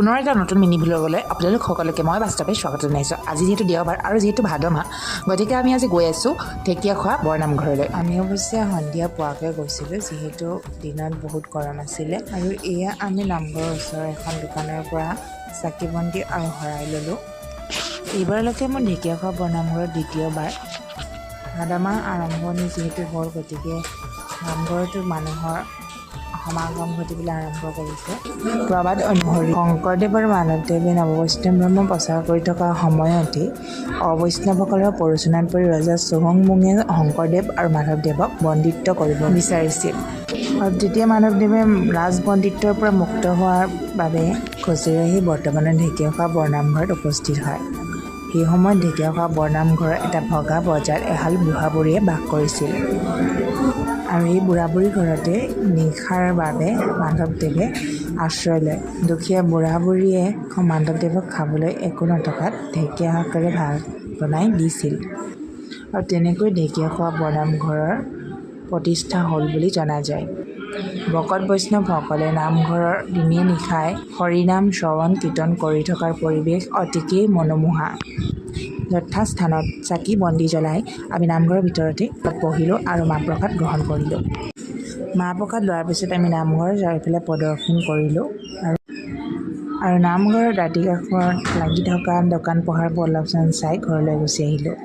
পুনৰ এটা নতুন মিনি ভ্লগলৈ আপোনালোক সকলোকে মই বাস্তৱে স্বাগত জনাইছোঁ। আজি যিহেতু দেওবাৰ আৰু যিহেতু ভাদ মাহ, গতিকে আমি আজি গৈ আছোঁ ঢেকীয়াখোৱা বৰনামঘৰলৈ। আমি অৱশ্যে সন্ধিয়া পোৱাকৈ গৈছিলোঁ, যিহেতু দিনত বহুত গৰম আছিলে। আৰু এয়া আমি নামঘৰৰ ওচৰৰ এখন দোকানৰ পৰা চাকি বন্তি আৰু শৰাই ল'লোঁ। এইবাৰলৈকে মই ঢেকীয়াখোৱা বৰনামঘৰত দ্বিতীয়বাৰ। ভাদ মাহ আৰম্ভণি যিহেতু হ'ল, গতিকে নামঘৰতো মানুহৰ সমাগম ঘটিবলৈ আৰম্ভ কৰিছে। প্ৰবাদ অনুসৰি শংকৰদেৱ আৰু মাধৱদেৱে নৱবৈষ্ণৱ ধৰ্ম প্ৰচাৰ কৰি থকা সময়তেই অবৈষ্ণৱসকলৰ প্ৰৰোচনাত পৰি ৰজা চুহুংমুঙে শংকৰদেৱ আৰু মাধৱদেৱক বন্দিত্ব কৰিব বিচাৰিছিল। আৰু তেতিয়া মাধৱদেৱে ৰাজবন্দিত্বৰ পৰা মুক্ত হোৱাৰ বাবে খোজেৰে আহি বৰ্তমানৰ ঢেকীয়াখোৱা বৰনামঘৰত উপস্থিত হয়। সেই সময়ত ঢেকীয়াখোৱা বৰনামঘৰৰ এটা ভগা বজাত এহাল বুঢ়া বুঢ়ীয়ে বাস কৰিছিল আৰু এই বুঢ়া বুঢ়ীৰ ঘৰতে নিশাৰ বাবে মাধৱদেৱে আশ্ৰয় লয়। দুখীয়া বুঢ়া বুঢ়ীয়ে মাধৱদেৱক খাবলৈ একো নথকাত ঢেকীয়া শাকেৰে ভাত বনাই দিছিল আৰু তেনেকৈ ঢেকীয়াখোৱা বৰনামঘৰৰ প্ৰতিষ্ঠা হ'ল বুলি জনা যায়। ভকত বৈষ্ণৱসকলে নামঘৰৰ দিনে নিশাই হৰিনাম শ্ৰৱণ কীৰ্তন কৰি থকাৰ পৰিৱেশ অতিকেই মনোমোহা। যথাস্থানত চাকি বন্তি জ্বলাই আমি নামঘৰৰ ভিতৰতে বহিলোঁ আৰু মাহ প্ৰসাদ গ্ৰহণ কৰিলোঁ। মাহ প্ৰসাদ লোৱাৰ পিছত আমি নামঘৰৰ চাৰিওফালে প্ৰদক্ষিণ কৰিলোঁ আৰু আৰু নামঘৰৰ দাঁতি কাষত লাগি থকা দোকান পোহাৰবোৰ অলপমান চাই ঘৰলৈ গুচি আহিলোঁ।